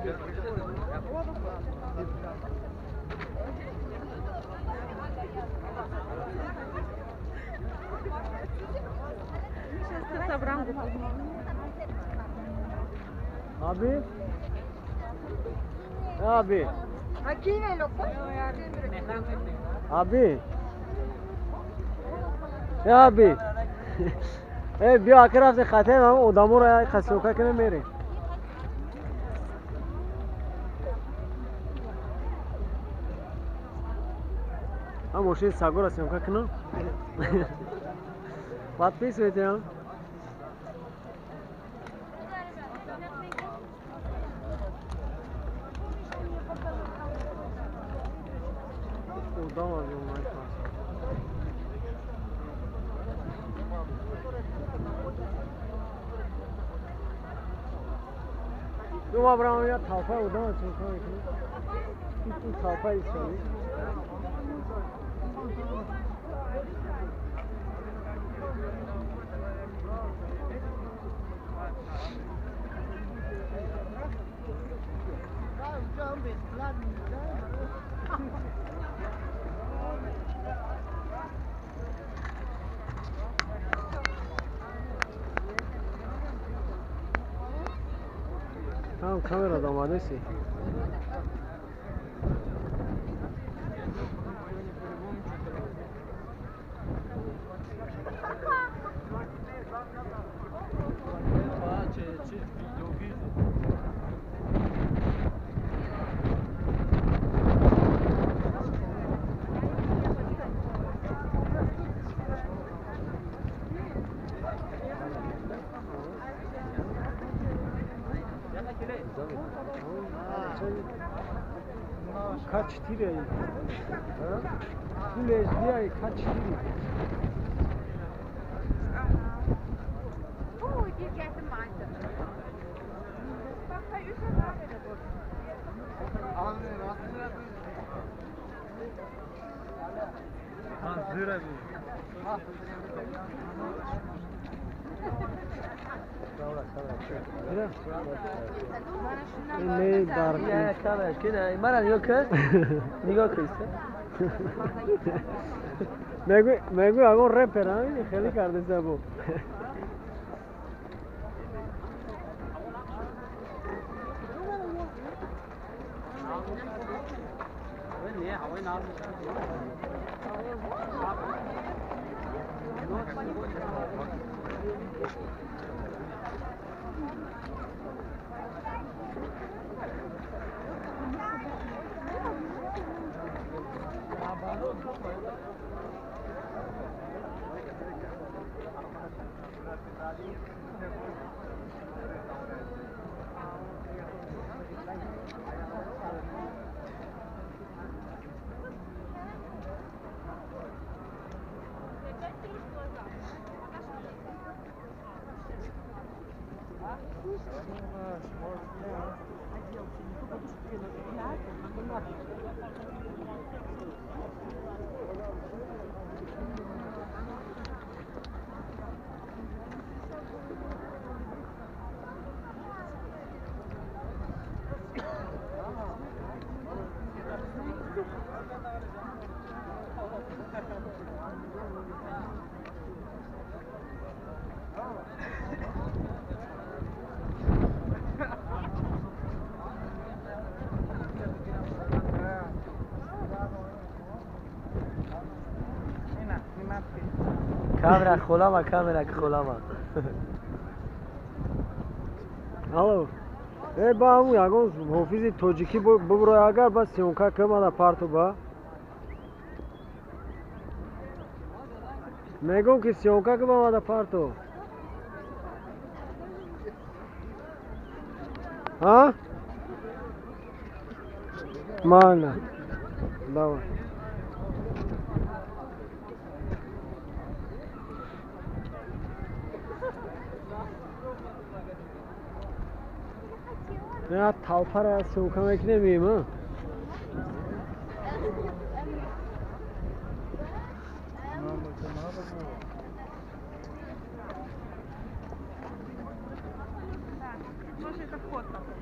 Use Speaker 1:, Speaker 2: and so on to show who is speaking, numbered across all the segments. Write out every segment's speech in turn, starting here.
Speaker 1: Abi? Abi. Abi. Abi. Биё ака рафти хатаем ҳам одаморо як қасиёка кунем мерем. Ҳам мошини сагора съёмка кунам. Подписывайте. Одам аз онлайн пас. Ду ма брам я талфа одам аз съёмка мекунам. Ин талфа исроил. Там камера домадеси. К4 Full HD K4. мегӯ ягон репер хеле карда бо.
Speaker 2: Камера холама, камера холама.
Speaker 1: Алло. Э ба ҳамун ягон ҳофизи тоҷикӣ бубурой агар ба съёмка кунам парту ба. Мегӯм ки съёмка кунам ада парту. А? Майна. Давай. Я талпара съёмка мекунем,
Speaker 3: Может, это вход такой.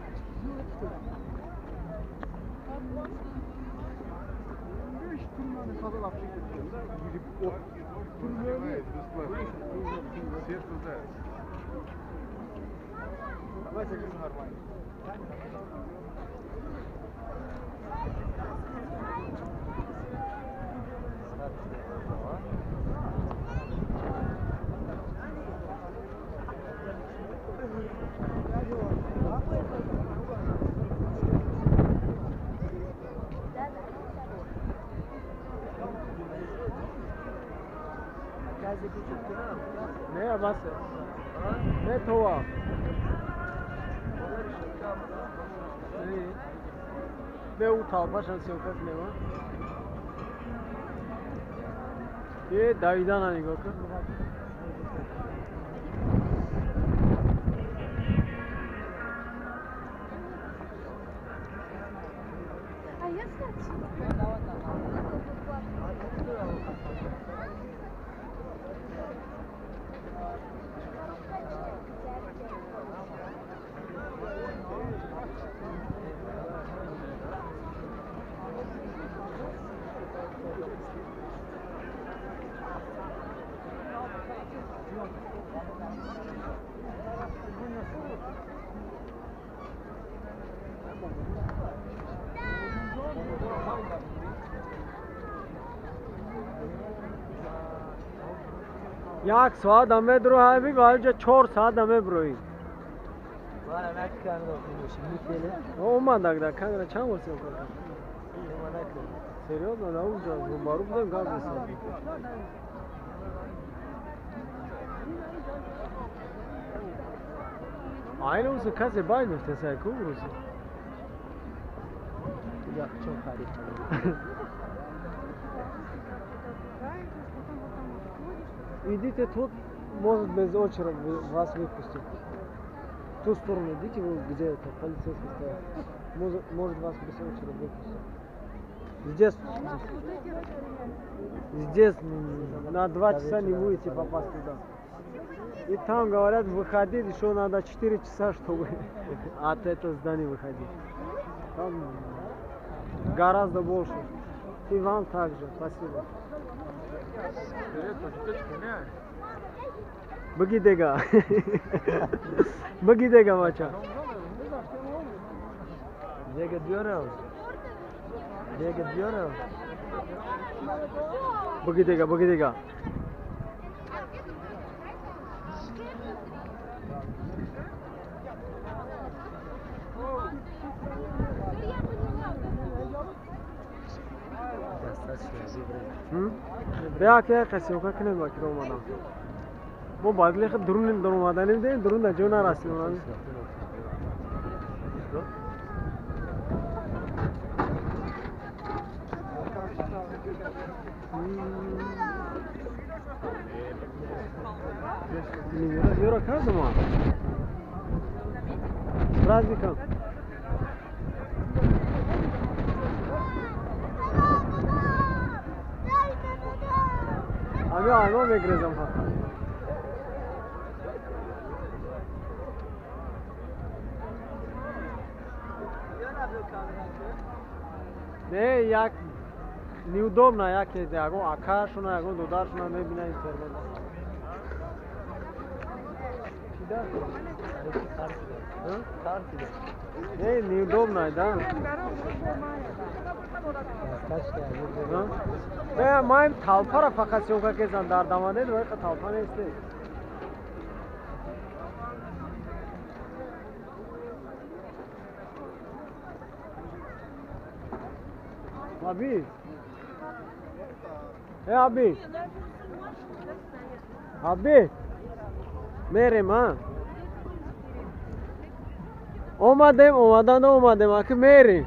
Speaker 1: Не, бас. Не това. Не уталбашан съёмка кунем. Е, давидана нигоҳ кун.
Speaker 3: А я
Speaker 1: Як соат ҳам медроҳаби, валҷа 4 соат ҳам меброи. Омадак да камера чанд бор съёмка кард? Серьёзно, на уҷа рӯбарӯ будем, гап месадем. Айна усу касе бай мефтесай ку рӯзи.
Speaker 2: Чон харид.
Speaker 1: Идите тут, может без очереди вас выпустить. В ту сторону идите, вы где это полицейский стоят. Может вас без очереди выпустить. Здесь, здесь на 2 часа не будете попасть туда. И там говорят, выходить еще надо 4 часа, чтобы от этого здания выходить. Там гораздо больше. И вам также. Спасибо. Бги дега. Бги дега, бача.
Speaker 2: Дега диёрам. Дега диёрам.
Speaker 1: Бги дега, бги дега. Бя ки съёмка кунем ба ки омадам. Мо бадли худ дурун омаданем дем, дурун да ҷо нарасидем. Юра, кардама? С праздником! Ами ано мегрезам фақат. Не, як неудобно, як ягон акашуна, ягон додаршуна мебина интернет. Не, неудобно, да? Не, маим талпара фақат съёмка кезан дар даманед, вайқа талпа нест. Аби. Э, Аби. Аби. Мерем, а? Омадем, омадан омадем, аки мерем.